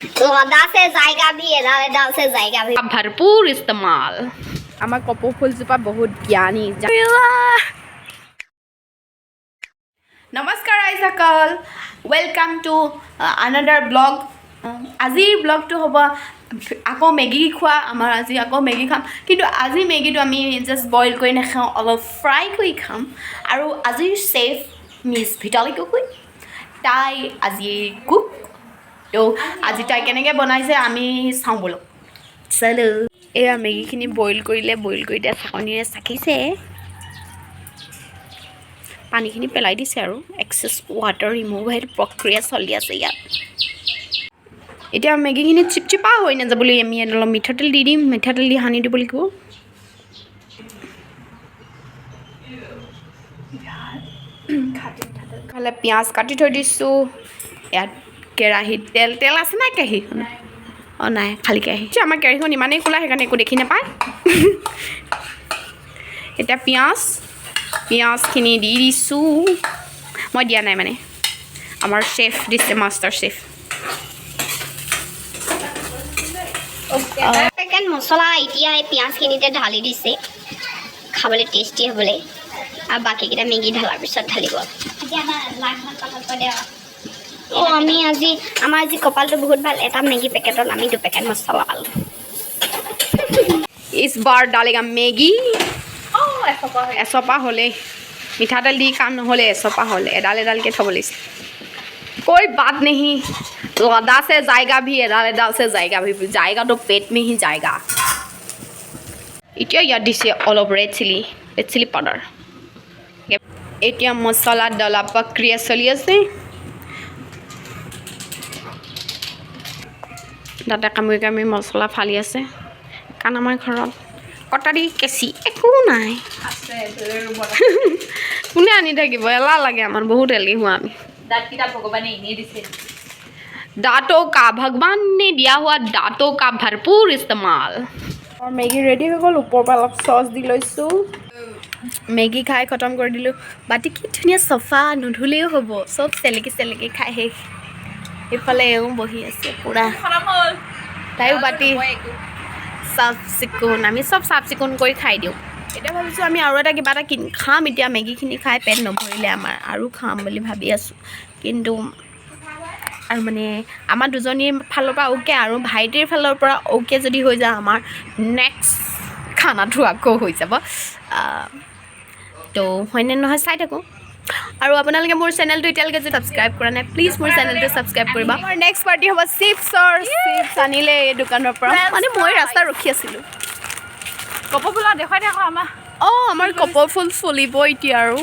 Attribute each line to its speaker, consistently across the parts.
Speaker 1: लदा से जाएगा भी, एडाल एडाल से जाएगा भी।
Speaker 2: भरपूर इस्तेमाल।
Speaker 3: আমাৰ কপৌ ফুলজোপা বহুত জ্ঞানী। নমস্কাৰ ৰাইজসকল, welcome to another blog. আজিৰ ব্লগটো হ'ব আকৌ মেগী খোৱা। আমাৰ আজি আকৌ মেগী খাম, কিন্তু আজি মেগীটো আমি জাষ্ট বইল কৰি নাখাওঁ, অলপ ফ্ৰাই কৰি খাম। আৰু আজিৰ চেফ মিছ ভিতালী গগৈ, তাই আজি কুক। তো আজি তাই কেনেকৈ বনাইছে আমি চাওঁ ব'লক। চলো। এয়া মেগীখিনি বইল কৰিলে, বইল কৰি এতিয়া চাকনিৰে চাকিছে, পানীখিনি পেলাই দিছে আৰু এক্সেছ ৱাটাৰ ৰিমুভেল প্ৰক্ৰিয়া চলি আছে ইয়াত। এতিয়া মেগীখিনি চিপচিপা হৈ নাযাবলৈ আমি ইয়াত অলপ মিঠাতেল দি দিম। মিঠাতেল দি সানি দিব লাগিব। ইফালে পিঁয়াজ কাটি থৈ দিছোঁ। ইয়াত কেৰাহীত তেল তেল আছে নাই কেৰাহীখন? অঁ, নাই, খালী কেৰাহী। আমাৰ কেৰাহীখন ইমানেই খোলা, সেইকাৰণে একো দেখি নাপায়। এতিয়া পিঁয়াজখিনি দি দিছোঁ। মই দিয়া নাই, মানে আমাৰ চেফ দিছে, মাষ্টাৰ চেফ।
Speaker 1: পেকেট মছলা এতিয়া এই পিঁয়াজখিনিতে ঢালি দিছে, খাবলৈ টেষ্টি হ'বলৈ। আৰু বাকীকেইটা মেগী ঢালাৰ পিছত ঢালিব। অঁ, আমি আজি আমাৰ আজি কপালটো বহুত ভাল। এটা মেগী পেকেটত আমি দুপেকেট মছলা পালোঁ।
Speaker 3: इस बार डालेगा মেগী। এচপা হ'লেই, মিঠাতেল দি কাম নহ'লে এচপা হ'লে এডাল এডালকৈ থ'ব লাগিছিল। कोई बात नहीं, लदा से जाएगा भी, एडाल एडाल से जाएगा भी, जाएगा तो पेट में ही जाएगा। এতিয়া ইয়াত দিছে অলপ ৰেড চিলি পাউডাৰ। এতিয়া মছলা ডলা প্ৰক্ৰিয়া চলি আছে। দাঁতে কামুৰি কামুৰি মছলা ফালি আছে, কাৰণ আমাৰ ঘৰত কটাৰী কেঁচি একো নাই। কোনে আনি থাকিব? এলাহ লাগে আমাৰ, বহুত এলেহুৱা আমি।
Speaker 2: দাঁতকেইটা ভগৱানে এনেই দিছে।
Speaker 3: दांतों का, भगवान ने दिया हुआ दांतों का भरपूर इस्तेमाल। মেগী ৰেডি হৈ গ'ল। ওপৰৰ পৰা অলপ চচ দি লৈছোঁ। মেগী খাই খতম কৰি দিলোঁ। বাতি কি ধুনীয়া চফা, নুধুলেও হ'ব, চব চেলেকি চেলেকি খাই শেষ। ইফালে এওঁ বহি আছে পূৰা, তাইও বাতি চাফ চিকুণ। আমি চব চাফ চিকুণ কৰি খাই দিওঁ। এতিয়া ভাবিছোঁ আমি আৰু এটা কিবা এটা কিন খাম। এতিয়া মেগীখিনি খাই পেট নভৰিলে আমাৰ, আৰু খাম বুলি ভাবি আছোঁ। কিন্তু আৰু মানে আমাৰ দুজনীৰ ফালৰ পৰা অ'কে আৰু ভাইটিৰ ফালৰ পৰা অ'কে যদি হৈ যায়, আমাৰ নেক্সট খানাটো আকৌ হৈ যাব। তো হয়নে নহয় চাই থাকোঁ। আৰু আপোনালোকে মোৰ চেনেলটো এতিয়ালৈকে যদি ছাবস্ক্ৰাইব কৰা নাই, প্লিজ মোৰ চেনেলটো ছাবস্ক্ৰাইব কৰিব। আমাৰ নেক্সট পাৰ্টি হ'ব চিপছৰ। চিপছ আনিলে এই দোকানৰ পৰা, মানে মই ৰাস্তাত ৰখি আছিলোঁ।
Speaker 2: কপৌ ফুলৰ দেখুৱাই থাকোঁ আমাৰ।
Speaker 3: অঁ, আমাৰ কপৌ ফুল ফুলিব এতিয়া আৰু।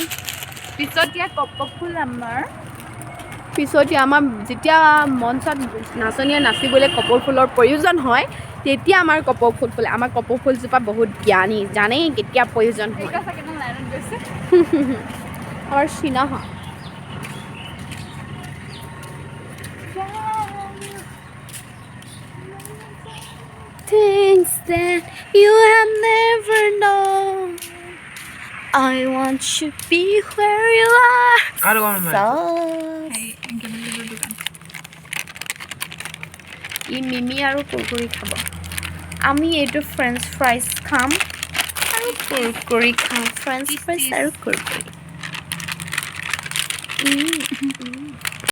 Speaker 2: পিছত দিয়া কপৌ ফুল আমাৰ।
Speaker 3: পিছত আমাৰ যেতিয়া মঞ্চত নাচনীয়ে নাচিবলৈ কপৌ ফুলৰ প্ৰয়োজন হয়, তেতিয়া আমাৰ কপৌ ফুল ফুলে। আমাৰ কপৌ ফুলজোপা বহুত জ্ঞানী, জানেই কেতিয়া প্ৰয়োজন হয়।
Speaker 2: লাইনত গৈছে।
Speaker 3: আমাৰ চীনাহাঁহ। Things that you have never known. I want to be where you are. So ই মিমি আৰু কুৰকুৰি খাব। আমি এইটো ফ্ৰেঞ্চ ফ্ৰাইজ খাম আৰু কুৰকুৰি খাম। ফ্ৰেঞ্চ ফ্ৰাইজ আৰু কুৰকুৰি।